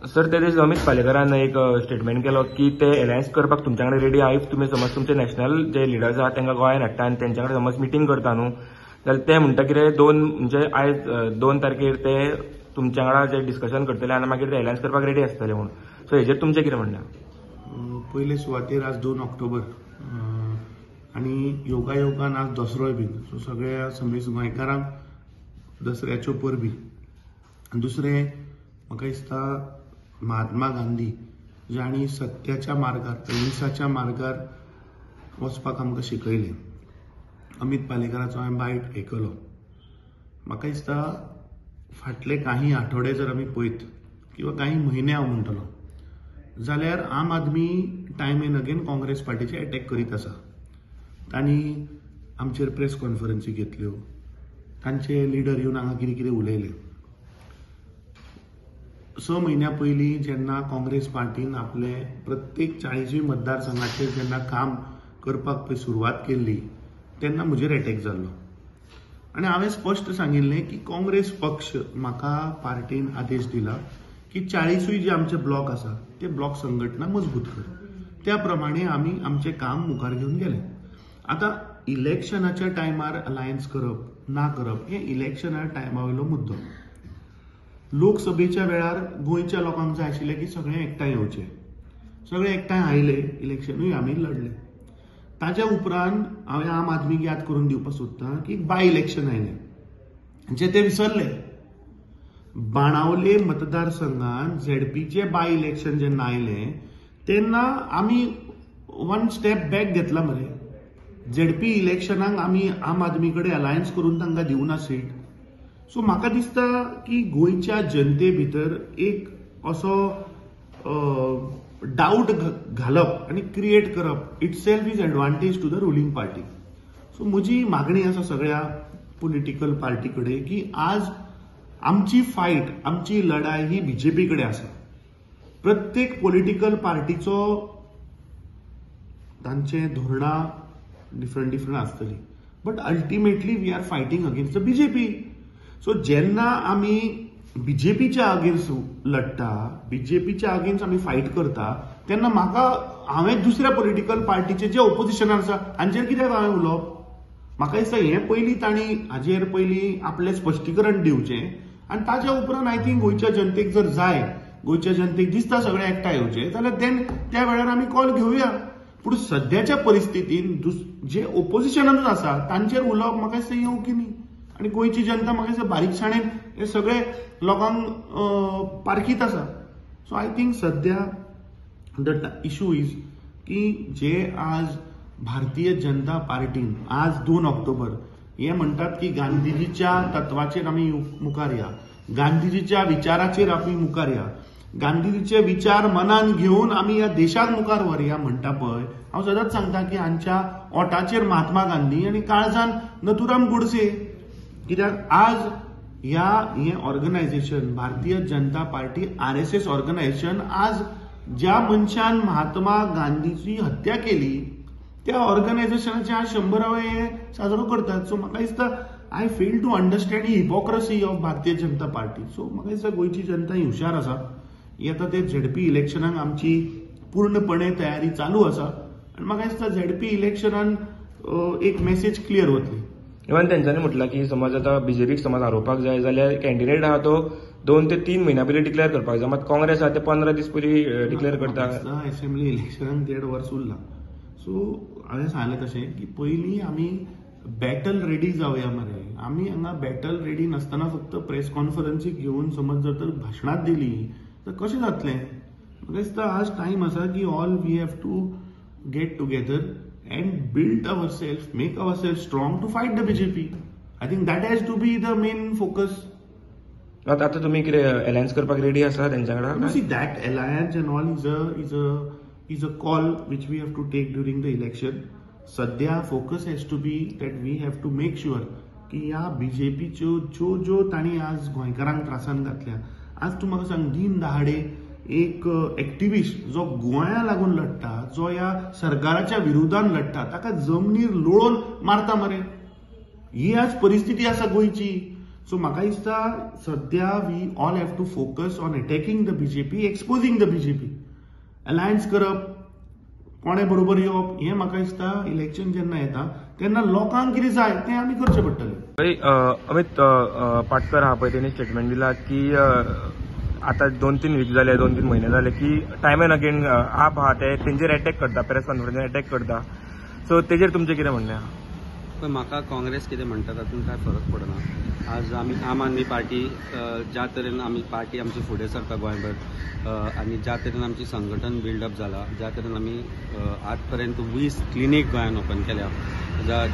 Sir, ते दीस अमित पालेकरान एक स्टेटमेंट केलो की ते अलायन्स करपाक तुमच्या कडेन रेडी आहा if तुमी समज तुमचे नॅशनल जे लिडर्स आहा तांकां गोंयान हाडटा आनी तेंच्या कडेन समज मिटींग करता न्हू जाल्यार ते म्हणटा कितें दोन म्हणजे आयज 2 तारखेर ते तुमच्या वांगडा जे डिस्कशन करतले आनी मागीर ते अलायन्स करपाक रेडी आसतले म्हणून. सो हेजेर तुमचें कितें म्हणणें? पयले सुवातेर आज 2 ऑक्टोबर आनी योगायोगान आज दसरोय बीन, सो सगळ्या समेस्त गोंयकारांक दसऱ्याच्यो परबी. दुसरें म्हाका दिसता महात्मा गांधी जांणी सत्याच्या मार्गार, अहिंसाच्या मार्गार वचपाक आमकां शिकयलें. अमित पालेकराचो हांवें बायट आयकलो. म्हाका दिसता फाटले काही आठवडे जर आमी पळयत किंवा काही म्हयने हांव म्हणटलो जाल्यार Aam Aadmi time and again Congress पार्टीचे एटॅक करीत आसा. तांणी आमचेर प्रेस कॉन्फरन्सी घेतल्यो, तांचे लिडर येवन हांगा कितें कितें उलयले. 6 म्हयन्या पयलीं जेन्ना काँग्रेस पार्टीन आपले प्रत्येक 40 मतदारसंघाचेर जेन्ना काम करपाक पळय सुरवात केल्ली तेन्ना म्हजेर एटॅक जाल्लो आनी हांवें स्पश्ट सांगिल्लें की काँग्रेस पक्ष म्हाका पार्टीन आदेश दिला की 40 जे आमचे ब्लॉक आसा ते ब्लॉक संघटना मजबूत कर. त्या प्रमाणे आमी आमचें काम मुखार घेवन गेले. आतां इलेक्शनाच्या टायमार अलायन्स करप ना करप हें इलेक्शना टायमा वयलो मुद्दो. लोकसभेच्या वेळार गोंयच्या लोकांक जाय आशिल्लें की सगळे एकठांय येवचे, सगळे एकठांय आयले, इलेक्शनूय आमी लढले. ताच्या उपरांत हांवें आम आदमीक याद करून दिवपाक सोदता की बाय इलेक्शन आयलें जे ते विसरले. बाणावले मतदारसंघान झेडपीचे बाय इलेक्शन जेन्ना आयलें तेन्ना आमी 1 स्टेप बॅक घेतला मरे. झेडपी इलेक्शनाक आमी आम आदमी कडेन अलायन्स करून तांकां दिवना सीट. सो म्हाका दिसता की गोंयच्या जनते भितर एक असो डावट घालप आनी क्रिएट करप itself is advantage to the ruling party. So म्हजी मागणी आसा सगळ्या पॉलिटिकल पार्टी कडेन की आज आमची फायट, आमची लढाय ही बीजेपी कडेन आसा. प्रत्येक पॉलिटिकल पार्टीचो तांचे धोरणां डिफरंट डिफरंट आसतली, but ultimately we are fighting against the BJP. So जेन्ना आमी बीजेपीच्या अगेन्स्ट लढटा, बीजेपीच्या अगेन्स्ट आमी फायट करता तेन्ना म्हाका हांवें दुसऱ्या पॉलिटिकल पार्टीचे जे ओपोजिशनान आसा हांचेर कित्याक हांवें उलोवप? म्हाका दिसता हें पयलीं तांणी हाजेर पयलीं आपलें स्पश्टीकरण दिवचें आनी ताच्या उपरांत I think गोंयच्या जनतेक जर जाय, गोंयच्या जनतेक दिसता सगळें एकठांय येवचें जाल्यार देन त्या वेळार आमी कॉल घेवया. पूण सद्याच्या परिस्थितीन जे ओपोजिशनानूच आसा तांचेर उलोवप म्हाका दिसता योग्य न्ही. आनी गोंयची जनता म्हाका दिसता बारीकसाणेन हे सगळे लोकांक पारखीत आसा. सो I think सद्या the issue is की जे आज भारतीय जनता पार्टीन आज 2 ऑक्टोबर हे म्हणटात की गांधीजीच्या तत्वाचेर आमी मुखार या, गांधीजीच्या विचाराचेर आमी मुखार या, गांधीजीचे विचार मनान घेवन आमी ह्या देशाक मुखार व्हरया म्हणटा पळय. हांव सदांच सांगता की हांच्या ओटाचेर महात्मा गांधी आनी काळजान नथुराम गोडसे. कित्याक आज ह्या हें organisation Bharatiya Janata party RSS organisation आज ज्या मनशान महात्मा गांधीची हत्या केली त्या ऑर्गनायझेशनाचे आज 100वे हे साजरो करतात. सो म्हाका दिसता I fail to understand he hypocrisy of Bharatiya Janata party. So म्हाका दिसता गोंयची जनता ही हुशार आसा. ही आतां ते झेडपी इलेक्शनाक आमची पूर्णपणे तयारी चालू आसा आनी म्हाका दिसता झेडपी इलेक्शनान एक मेसेज क्लियर वतली. इवन तेंच्यांनी म्हटलां की समज आतां बीजेपीक समज हारोवपाक जाय जाल्यार कॅन्डिडेट आहा तो 2 ते 3 म्हयन्या पयलीं डिक्लेअर करपाक जाय, मात काँग्रेस आहा ते 15 दीस पयलीं डिक्लेअर करता. असेंब्ली इलेक्शनाक 1.5 वर्स उरला. सो हांवें सांगलें तशें की पयलीं आमी बॅटल रेडी जावया मरे. आमी हांगा बॅटल रेडी नासतना फक्त प्रेस कॉन्फरन्सीक घेवन समज जर तर भाशणांत दिली तर कशें जातलें? म्हाका दिसता आज टायम आसा की all we have to get together and build ourselves, make ourselves strong to fight the BJP. I think that has to be the main focus. आतां तुमी कितें अलायन्स करपाक रेडी आसा तेंच्या कडेन? See, that alliance and all is a call which we have to take during the election. सद्या focus has to be that we have to make sure की ह्या बीजेपीच्यो ज्यो ज्यो तांणी आज गोंयकारांक त्रासान घातल्या. आज तूं म्हाका सांग, दिन दहाडे एक एक्टिविस्ट जो गोंया लागून लढटा, जो ह्या सरकाराच्या विरोधान लढटा, ताका जमनीर लोळोवन मारता मरे. ही आज परिस्थिती आसा गोंयची. सो म्हाका दिसता सद्या we all have to focus on attacking the BJP, exposing the BJP. Alliance करप, कोणे बरोबर येवप, हें म्हाका दिसता इलेक्शन जेन्ना येता तेन्ना लोकांक कितें जाय तें आमी करचें पडटलें. अमित पाटकर आहा पळय, तेणी स्टेटमेंट दिला की आता 2-3 वीक जाले, 2-3 म्हयने जाले की टायम एंड अगेन आप आहा ते तेंचेर एटॅक करता, प्रेस कॉन्फरन्सार एटॅक करता. सो तेजेर तुमचें कितें म्हणणें आहा? पळय, म्हाका काँग्रेस कितें म्हणटा तातूंत कांय फरक पडना. आज आमी आम आदमी पार्टी ज्या तरेन आमी पार्टी आमची फुडें सरता गोंयभर आनी ज्या तरेन आमची संघटन बिल्डअप जाला, ज्या तरेन आमी आजपर्यंत 20 क्लिनीक गोंयान ओपन केल्या,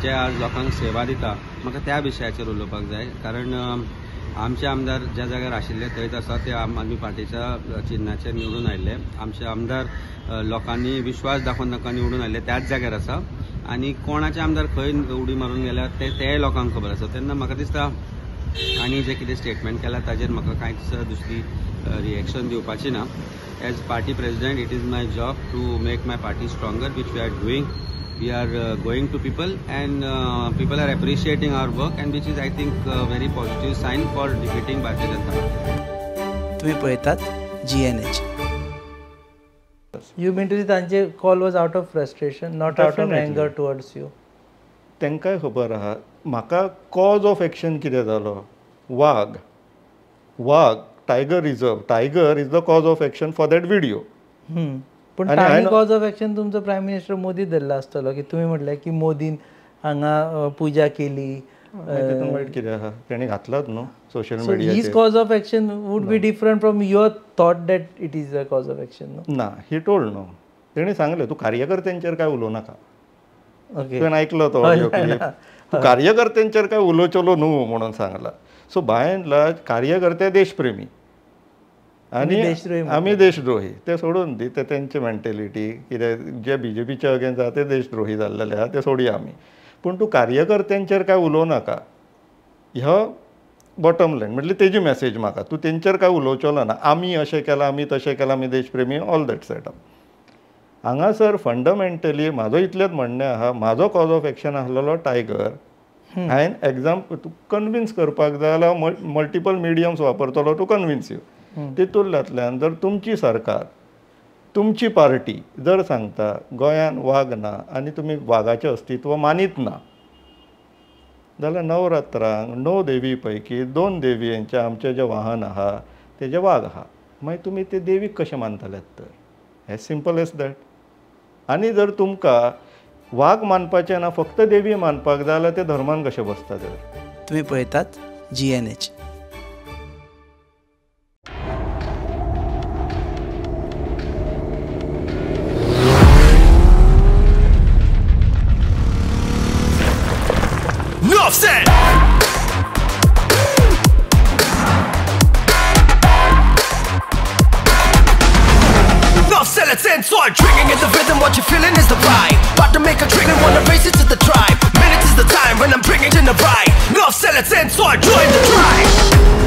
जे आज लोकांक सेवा दिता, म्हाका त्या विशयाचेर उलोवपाक जाय. कारण आमचे आमदार ज्या जाग्यार आशिल्ले थंयच आसा, ते आम आदमी पार्टीच्या चिन्हाचेर निवडून आयिल्ले. आमचे आमदार लोकांनी विश्वास दाखोवन तांकां निवडून आयिल्ले त्याच जाग्यार आसा आनी कोणाचे आमदार खंय उडी मारून गेल्या ते लोकांक खबर आसा. तेन्ना म्हाका दिसता आनी जे कितें स्टेटमेंट केलां ताजेर म्हाका कांयच दुसरी रिएक्शन दिवपाची ना. As party president it is my job to make my party stronger, which we are doing. We are going to people and people are appreciating our work, and which is I think a very positive sign for defeating Bharatiya Janata Party. तुम्ही पळयतात GNH. You mean to say तांचे call was out of frustration, not out of anger towards you? तांकांय खबर आहा म्हाका cause of action कितें जालो. वाग, वाग, tiger reserve, tiger is the cause of action for that video. पूण तांणी कॉज ऑफ एक्शन तुमचो प्रायम मिनिस्टर मोदी धरला आसतलो की तुमी म्हटलें की मोदीन हांगा पुजा केली, तितून वायट कितें आहा? तेणी घातलात न्हू सोशल मिडियाचेर. His cause of action would be different from your thought that it is a cause of action. ना, ही टोल्ड न्हू, तेणी सांगलें तूं कार्यकर्त्यांचेर काय उलोवं नाका. तुवें आयकलो तो ऑडियो क्लिप? तूं कार्यकर्त्यांचेर काय उलोवचेलो न्हू म्हणून सांगला. सो बाय अँड लार्ज कार्यकर्ते देशप्रेमी आनी आमी देशद्रोही, ते सोडून दी, ते तेंची मेंटेलिटी कितें जे बीजेपीच्या अगेन्स्ट आहा ते देशद्रोही जाल्लेले आहा ते सोडया आमी. पूण तूं कार्यकर्त्यांचेर काय उलोवं नाका, ह्यो बॉटम लायन म्हटल्यार तेजी मॅसेज म्हाका, तूं तेंचेर काय उलोवचेलो ना, आमी अशें केलां, आमी तशें केलां, आमी देशप्रेमी, ऑल that setup. हांगासर फंडामेंटली म्हाजो इतलेंच म्हणणें आहा, म्हाजो कॉज ऑफ एक्शन आसलेलो टायगर. हांवें एग्जाम्पल तूं कन्विन्स करपाक जाय जाल्यार मल्टिपल मिडियम्स वापरतलो टू कन्विन्स you. तितूंतल्यान जर तुमची सरकार, तुमची पार्टी जर सांगता गोंयान वाग ना आनी तुमी वागाचें अस्तित्व मानीत ना जाल्यार नवरात्रांक 9 देवी पैकी 2 देवयांचें आमचें जें वाहन आहा तेजें वाग आहा, मागीर तुमी ते देवीक कशें मानतले तर? As simple as that. आनी जर तुमकां वाग मानपाचें ना, फक्त देवी मानपाक जाय जाल्यार ते धर्मान कशें बसता तर? तुमी पळयतात GNH. Offset. Offset, let's start drinking at the rhythm. What you're feeling is the vibe. About to make a drink and wanna race it to the tribe. Minutes is the time when I'm bringing in the ride. Offset, let's start join the tribe.